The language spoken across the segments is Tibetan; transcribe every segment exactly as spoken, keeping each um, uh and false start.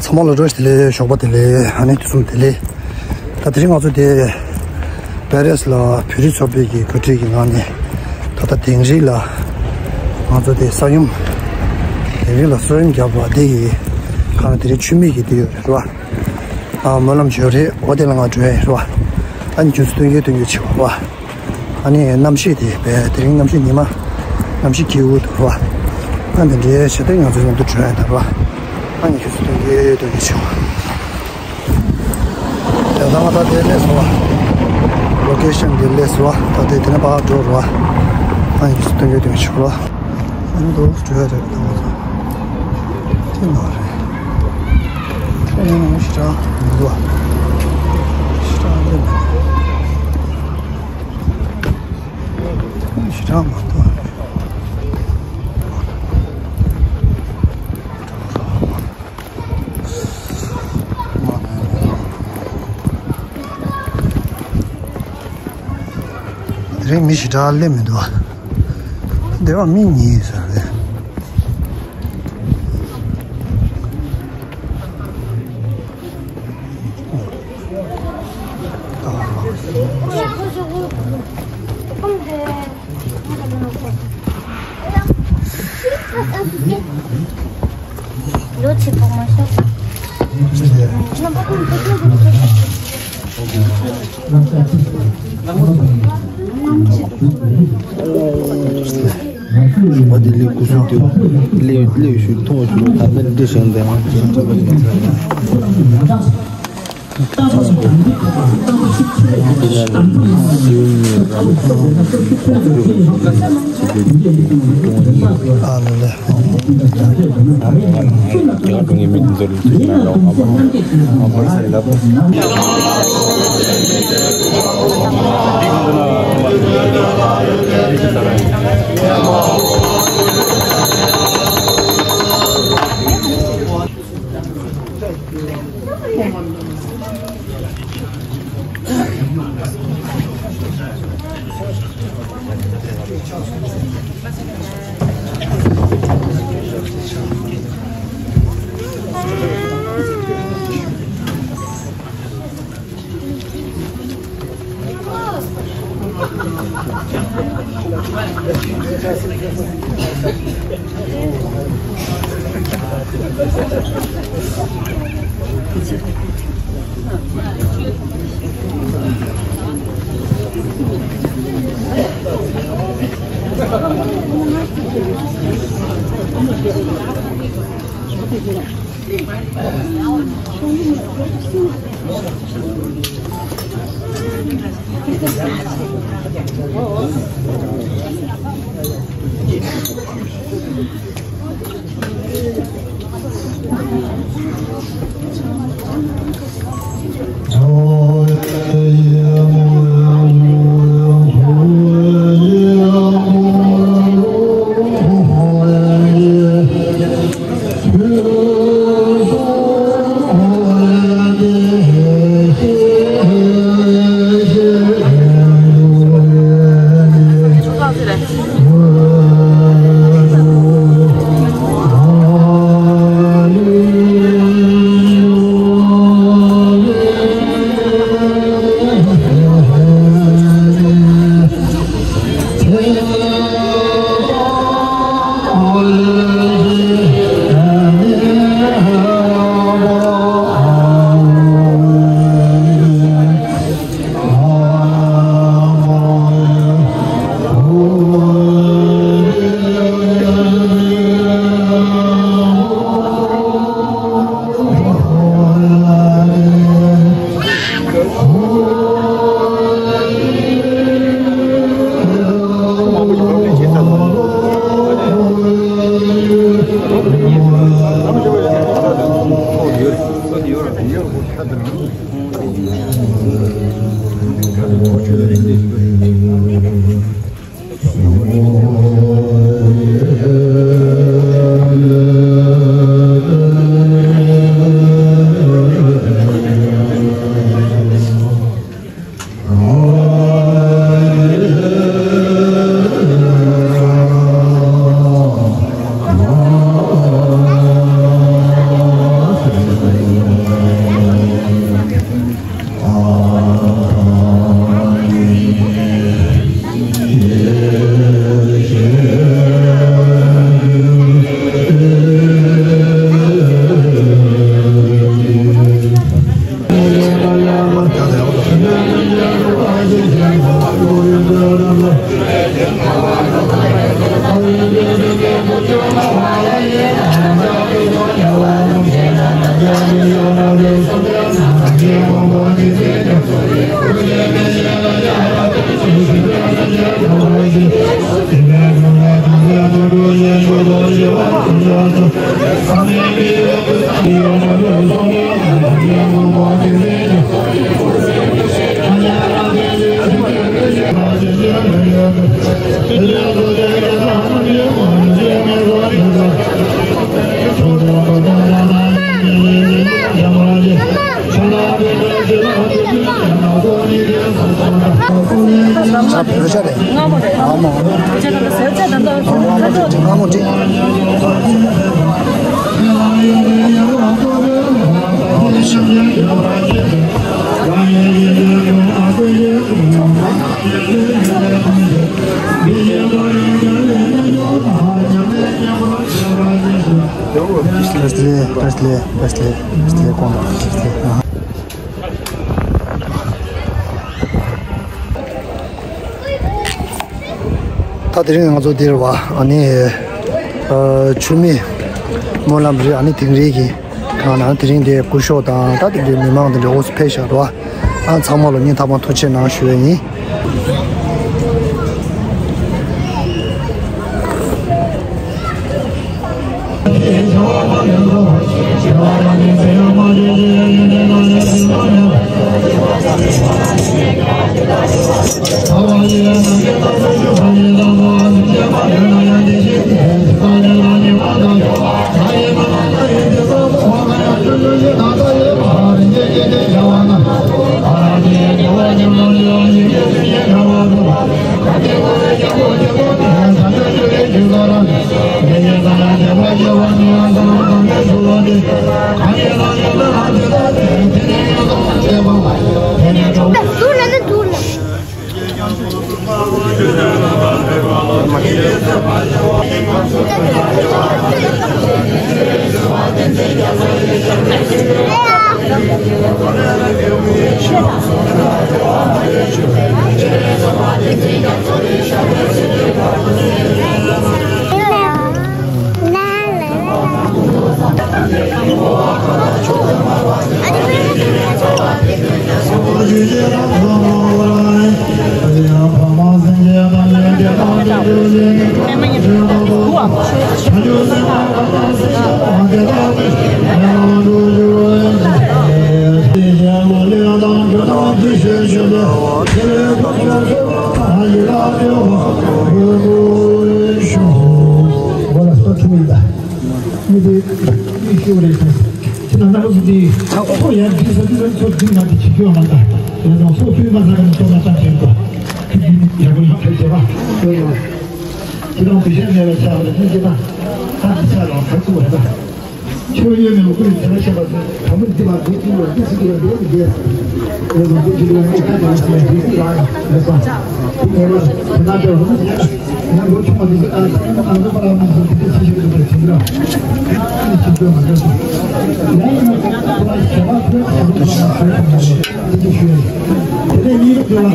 ཚང་མ་ལ་བཀྲ་ཤིས་བདེ་ལེགས། ཞོགས་པ་བདེ་ལེགས། ཨ་ནི་དུས་གསུམ་བདེ་ལེགས། ད་དེ་རིང་ང་ཚོ་དེ་པེ་རེས་ལ་བོད་རིགས་ཚོགས་པའི་གི་གོ་སྒྲིག་གི་ངང་ནས་ད་ལྟ་དིང་རི་ལ་ང་ཚོ་དེ་ས་ཡོམ། དིང་རི་ལ་ས་ཡོམ་བརྒྱབ་པ་དེ་ཡི་གང་དེ་རིང་མཆོད་མེ་གི་དེ་ཡོད་རེད་བ། ཨ་སྨོན་ལམ་ཞུ་རེད། འོ་དེ་ལ་ང་འགྲོ་ཡ་རེད་བ། ཨ་ནི་ཁྱོད་ཚོ་སྟོན་གྱི་སྟོན་གྱི་བྱེད་བ། ཨ་ནི་གནམ་གཤིས་དེ་བས་དེ་རིང་གནམ་གཤིས་ཉི་མ་གནམ་གཤིས་སྐྱིད་པོ་འདུག་ར། ཨ་འདི་འདྲའི་ཞེ་དྲག་ང་ཚོ་མཉམ་དུ་བྲོས་ཡ་འདུག་ར། ཨ་ནི་ཁྱོད་ཚོ་སྟོན་གྱི་སྟོན་གྱི་བྱེད་བ། ཡ་ད་ང་ད་དེ་སླེབས་སོང་བ། ལོ་ཀེ་ཤན་དེ་སླེབས་སོང་བ། ད་དེ་དེ་ནས་ཕར་འགྲོ་ར། ཨ་ནི་ཁྱོད་ཚོ་སྟོན་གྱི་སྟོན་གྱི་བྱེད་བ། ཨ་ནི་དོ་བྲོས་ཡ་རེད་ད་ང་ཚོ། དེ་མ་རེད། ཁྱོད་ཡང་ཞེ་དྲག་མི་འདུག་བ། ཞེ་དྲག་སླེབས་མི་འདུག་ཞེ་དྲག་མ་འདུག་དེ་རིང་མི་ཞེ་དྲག་སླེབས་མི་འདུག་བ། འདི་བ་མི་གཉིས་ཟེར་རེད། L'autre, c'est pour ma soeur. བ་དེ་ལས་སྐུ་གཟུགས་དེ་ལས་ལས་ཞུ་མཐོང་ཞུ་ད་ལྟ་འདྲི་ཞིང་དེ་ཡང་ཅན་ཅན་པ་ཡིན་ཚར་ཡང་། ཨ་ལ་ལ། རྒྱ་གར་གྲོང་གི་མི་དེ་ཚོ་ལ་ཐུགས་རྗེ་གནང་རོགས། ང་མ་ང་མ་ས་ཡི་ལ་པོ། ཆ་བོད་ཆ་རེད། སྔ་མོ་རེད། ཆ་དང་ཟེར་ཆ་དང་ད་སྔ་མོ་རེད། Presley, Presley, Presley, Presley, གོང་ལ། Presley། ད་དེ་རིང་ང་ཚོ་འདིར་བ་ཨ་ནི་ཨ་ཆུ་མིག་སྨོན་ལམ་རེད། ཨ་ནི་དིང་རི་གི་ཁང་ནང་དེ་རིང་འདིར་སྐུ་ཞབས་དང་ད་དེ་འདྲའི་མི་མང་དེ་འདྲ་འོ་ཕེབས་ཤག་ར། ཨ་ཚང་མ་ལ་སྙིང་ཐག་པ་ཐུགས་རྗེ་གནང་ཞུ་ཡས་ཡིན། ཁྱེད་རྣམ་པ་ཚོ་འདི་ཚོ་ཡར་འདི་ས་འདི་ཚོ་འདི་ང་འདི་བྱེད་རྒྱུ་ཡོད་མ་རེད། ཡང་ཚོགས་འདུ་མ་ཚང་གི་ཚོགས་མ་ཚང་བྱེད་དགོས། ཁྱེད་འདི་ཡག་པོ་ཡོང་ཐབས་བྱེད་པ། ཁྱེད་རང་དུས་ཆེན་མེད་པའི་ཆ་ལ་སྙིང་རྗེ་དང་ད་འདི་ཆ་ལ་ཁ་ཚུགས་རེད་པ། ཆོས་ཡོད་མེད་ལ་ཁོས་དེ་ལ་བཤད་པ་དང་མི་འདི་ལ་འདི་ཅི་ལ་འདི་ཅི་ལ་འདི་ལ་འདི་ལ་འདི་ཅི་ལ་འདི་ཅི་ལ་འདི་ཅི་ལ་འདི་ཅི་ལ་འདི་ལ་འདི་ལ་འདི་ལ་འདི་ལ་ཡང་ལོ་ཆུང་བ་འདི་ཚོ་ཨ་ཙི་ཨ་ཙི་པ་ལ་མི་ཚོ་འདི་འདྲ་ཞིག་ཞིག་འདུག་པ་དེ་འདྲ་ཨ་ནི་ཞིག་འདུག་མ་འདྲ་སོང་། ཡང་ཡིན་ན་པ་ལ་ཞེ་བ་ཐོས་ཞེ་བ་ཐོས་ཞེ་བ་ཐོས་འདི་འདྲ་ཞུ་ཡ་ཡིན། དེ་ནས་གཉིས་པ་དེ་ལ་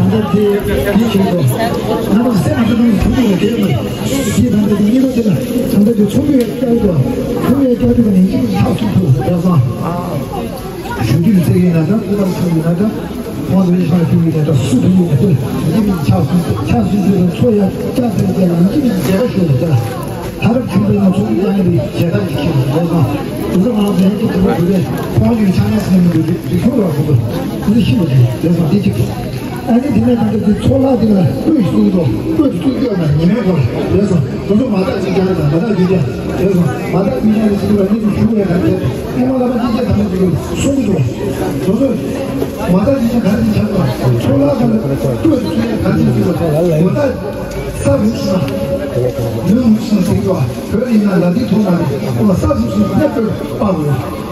ད་ལྟ་དེ་འདི་བྱེད་དགོས། ང་ཚོ་སེམས་མ་ཐག་ཏུ་ཐུག་འདུག་པ་དེ་ཡོད་མ་རེད། དེ་ད་ལྟ་དེ་གཉིས་པ་དེ་ལ་ད་ལྟ་དེ་ཚོགས་པའི་སྐྱབས་དགོས། ཚོགས་པའི་སྐྱབས་དེ་ནས་གཉིས་པ་ཆགས་སུ་ཐུག་ཟེར་སོང་། གཞུང་རྒྱུན་བཙལ་ཡིན་ན་འདྲ། སྐུ་ཐང་ཆུང་ཡིན་ན་འདྲ། ཁོང་ཚོའི་ཤང་ཆུང་ཡིན་ན་འདྲ། སུ་དུ་ཡིན་ན་འདྲ། ཡིན་ཆགས་སུ་ཆགས་སུ་ཆུ་ཚོ་ཡ་སྐྱ་སེར་བཅས་ལ་ཡིན་མཇལ་བ་ཞུ་བ་འདྲ། ད་རབ་ཆུང་པའི་ང་ཚོ་ཡང་ཡིན་པའི་ཞལ་ཐང་གི་ཁྱེད་ལ་སོང་། དུ་ཚོ་ང་ཚོ་ཡང་ཁྱེད་དུ་བ་དུ་རེ་ཁོང་ཡུལ་ཆགས་ན་སེམས་མི་འདུག་རེ་ཁྱོད་ར་ཁོ་དུ་འདི་ཤི་མ་དུ་རེ་སོང་འདི་གཅིག་ཨ་ནི་དེ་ནས་ད་ལྟ་དེ་ཚོགས་ལྷག་དེ་ལ་བློས་བསུ་དོ། བློས་བསུ་སྐྱོ་ན་ཉི་མའི་སྐོར་རེད་སོང་། དེ་ཚོ་མ་དག་ཅིག་ཀྱང་རེད། མ་དག་རྒྱུ་ཅན་རེད་སོང་། མ་དག་རྒྱུ་ཅན་རེད་ཟེར་བ་ནི་ཞུ་བའི་ག་རེ་ཨེ་མ་ལ་མ་ཅིག་ཀྱང་ད་ལྟ་དེ་ལ་གསུང་གི་འདུག་དེ་ཚོ་མ་དག་རྒྱུ་ཅན་ག་རེ་ཅིག་ཆགས་སོང་། ཚོགས་ལྷག་དེ་ལ་བློས་བསུ་ཡ་ག་རེ་ཅིག་ཞུ་བ་མ་དག་ས་རུབ་སོང་། ལུས་རུབ་སོང་ཟེར་གྱི་འདུག་བོད་ཡིན་ན་ལ་དེ་ཐོག་མ་རེད། ཁོ་ལ་ས་རུབ་སོང་ཟེར་ན་བློས་སྤར་དགོས།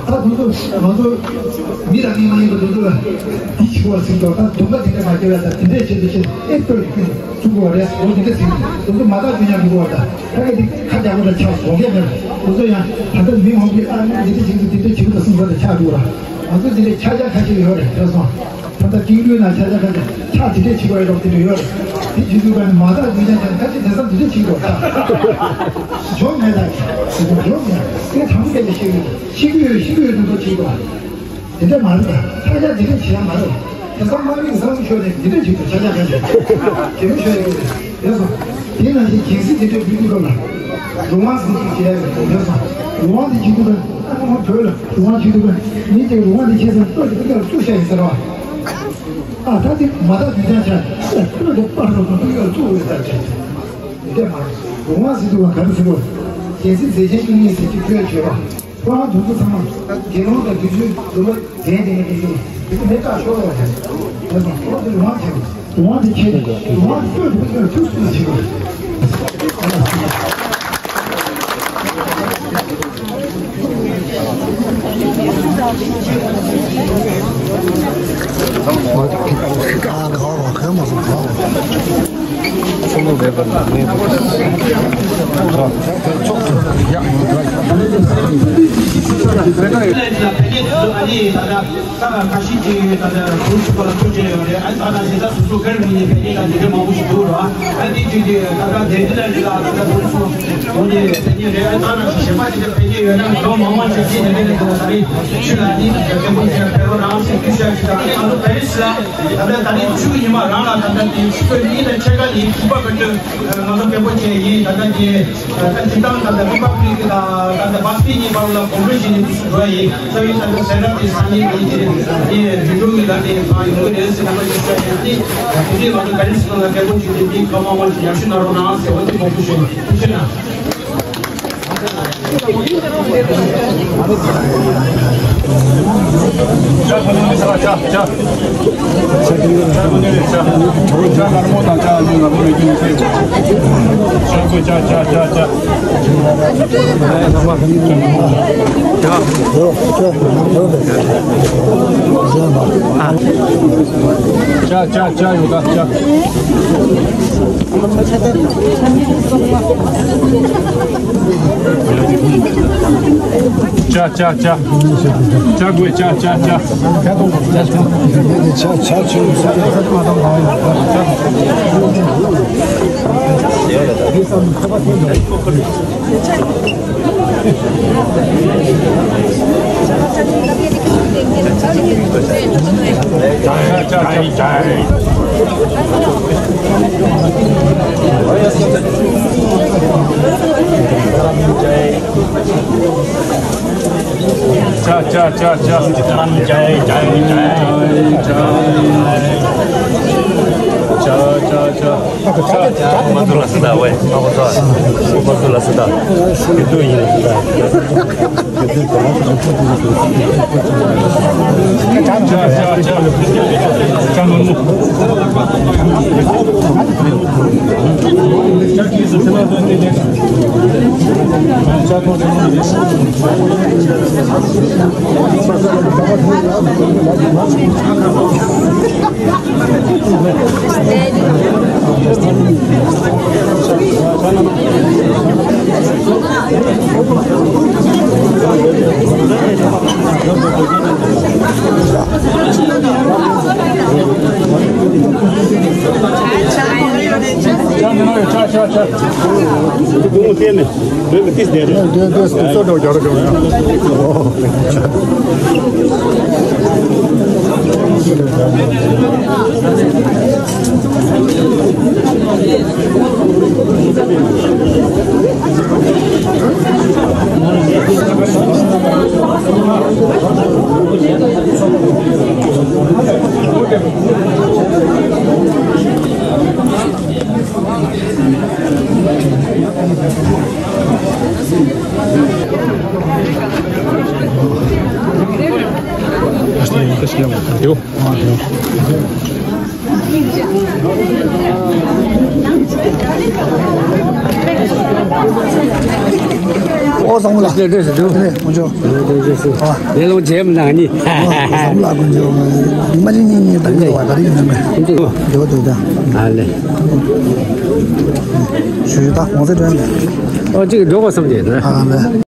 ད་དུང་ཚོ་ང་ཚོ་མི་རང་ཉིད་མ་ཡིན་པ་དུང་ཚོ་ལ་འདི་ཞུ་བ་ཟིན་ཏོ། ད་དུང་ད་དེ་འདྲ་མ་སྐྱེ་བ་ད་དེ་འདྲས་བྱེད་དུ་བྱེད་ཨེ་ལྟོས་ཀྱི་ཚུགས་པ་རེད། འོ་དེ་འདྲ་ཟིན་དུང་ཚོ་མ་དག་རྒྱུ་ཉག་འགྲོ་བ་ད་ཁ་སྐད་དེ་ཁ་རྒྱག་པ་ད་ཆགས་སོ་སྐད་མེད། དུང་ཚོ་ཡང་ད་ལྟ་མི་མང་པོས་ཨ་ནི་དེ་འདྲ་བྱེད་དུ་དེ་འདྲ་བྱེད་དུ་སོང་ས་ད་ཆགས་འགྲོ་བ། ང་ཚོ་དེ་འདྲས་ཆ་ཆ་ཁ་ཤས་ཡོད་རེད་ཟེར་སོང་། ད་ལྟ་ཀིང་ལུས་ན་ཆ་ཆ་ཁ་ཆ་ཆ་དེ་འདྲས་བྱེད་པ་ཡོད་རོགས་དེ་འདྲས་ཡོད་རེད། དེ་བྱེད་དུས་ཀ་ནས་མ་དག་རྒྱུ་ཉག་ཀྱང་ཁ་ཆེ་དེང་སང་དེ་འདྲས་བྱེད་དགོས་ད། ཇོག་མེད་ད། ཇོག་མེད། དེ་དང་པོ་དེ་ཤེས་ཡོད། ཤེས་ཀྱི་ཡོད། ཤེས་ཀྱི་ཡོད་དུ་ཐོ་ཤེས་དགོས། དེ་འདྲ་མ་རེད་ད། ཆ་ཆ་དེ་འདྲས་བྱེད་ཡ་མ་རེད། དེང་སང་དམག་མི་གི་བཟང་པོ་ཤོར་ནས་དེ་འདྲས་བྱེད་དགོས། ཆ་ཆ་ཁ་ཆ་དེ་མོ་ཤོར་ཡོད་རེད། རེད་སོང་། དེ་ནང་བཞིན་གལ་སྲིད་དེ་འདྲས་བུད་དུས་སྐབས་ལ། རང་དབང་ཟེར་གྱི་བྱས་ཡོད་ས། རང་དབང་དེ་བྱེད་ཐུབ་པ། ཨ་ནི་བོད་ལ་རང་དབང་བྱེད་ཐུབ་པ། མི་དེ་རང་དབང་དེ་བྱས་ཙང་ལྟོས་ཀྱི་ལྟོས་ཀྱི་བཙུགས་བཞག་ཡིན་ཟེར་བ། ཨ་ད་དེ་མ་དག་དུས་ཀྱང་ཆ་ལྟོས་དེ་པར་རོགས་དང་ལྟོས་ཀྱི་བཙུགས་འོས་ཟེར་བྱས། དེ་མ་རེད། རང་དབང་ཟེར་དུས་བ་ག་རེ་ཟེར་བ། གལ་སྲིད་མཛད་ཆེན་བཅུ་གཉིས་ཟེར་གྱི་བོད་བྱས་པ། ཁོ་རང་དུས་ཚོད་ཚང་མ་དགེ་སློང་དང་དུས་ཚོད་འདུལ་བ་དེ་དེ་ནས་དེ་ཚོ་དེ་ཚོ་མེད་ཀ་ཤོར་བ་དང་། དེ་ཚོ་ཁོ་དེ་རང་དབང་བྱས་པ། རང་དབང་དེ་ཁྱེད་རང་དབང་དེ་སྤྲོད་དུ་སྤྲོད་ཐུབ་སུ་ཞིག་ད་ཁ་ཤས་ཀྱིས་ད་ལྟ་བོད་ཕྱི་པ་ལ་ཐུགས་རྗེ་ཡོད་རེད། ཨ་ད་ད་ཞེ་ད་སོ་སོ་སྒེར་ངོས་ནས་ཕན་ཚུན་ད་དེ་འདྲ་མང་པོ་ཞིག་འདུག་ར། ཨ་དེ་བརྒྱུད་དེ་ད་ལྟ་དེ་འདི་ལ་རེད་ལ་ད་ལྟ་བོད་སོ་འོ་དེ་ཕན་ཚུན་རེད། ཨ་ད་ད་ཞེ་ཞེ་པ་དེ་འདྲ་ཕན་ཚུན་ཡོད་ན་ལོ་མང་མང་ཞིག་ཅི་ནས་དེ་ནས་འདུག་ད་རེད། ཆུ་ལ་ནི་རྒྱལ་པོ་ཞིག་ཕེབས་རོགས་གནང་ཞེས་ཐུགས་ཞབས་ཞུ་དང་། ཨ་ནི་ང་ཚོ་པེ་རི་སི་ལ་ད་ལྟ་ད་རེས་ཆུ་ཉི་མ་རང་ལ་ད་ལྟ་དེ་ཆུ་ཚོད་གཉིས་དང་ཕྱེད་ཀ་ནས་དགོན་པ་བར་དུ་ང་ཚོ་སྐད་འབོད་བྱས་ཡིན། ད་ལྟ་དེ། ད་སྤྱིར་བཏང་ད་ལྟ་རི་པབ་ལིག་དང་ད་ལྟ་བྷ་སི་ཏི་གཉིས་བར་ལ་གོམ་བགྲོད་བྱས་ནས་འགྲོ་ཡ་ཡིན། རྩ་བའི་ད་ལྟ་གསལ་བསྒྲགས་དེ་སང་ཉིན་གཉིས་དེ་ངས་བི་ཌི་ཡོ་གི་ལམ་ནས་གང་ཡོང་གི་རེད་ཟེར་ནས་ཞུ་བ་ཡིན། དེ་དེ་ལ་ད་ག་རེ་ཟེར་ན་སྐད་འབོད་བྱས་ཏེ་དེ་སྐར་མ་མང་ཞིག་ཡག་ཤོས་གནང་རོགས་གནང་ཟེར་བ་དེ་དགོངས་པ་ཞུ་ཡིན། ཐུགས་རྗེ་གནང་། ཨོ་བཟང་མོ་ལགས། ལགས་སོ། ལགས་སོ། ལགས་སོ། ལས་སློང་རྗེས་མ་གནང་ནི། ཨོ་བཟང་མོ་ལགས་དཀོན་མཆོག་མ་གཅིག་གཉིས་གཉིས་ད་རིང་འདྲ་བ་ད་རིང་ཡིན་ནམ་མེད། འདི་འདི་འདི་བ་འདི་བ། ཨ་ལེ། ཞུ་ཞུ་ད་གོང་ཚད་དྲན་མེད། ཨོ་གཅིག་འགྲོ་དགོས་བསམ་གྱི་ཡོད་ན། ཨ་ལེ།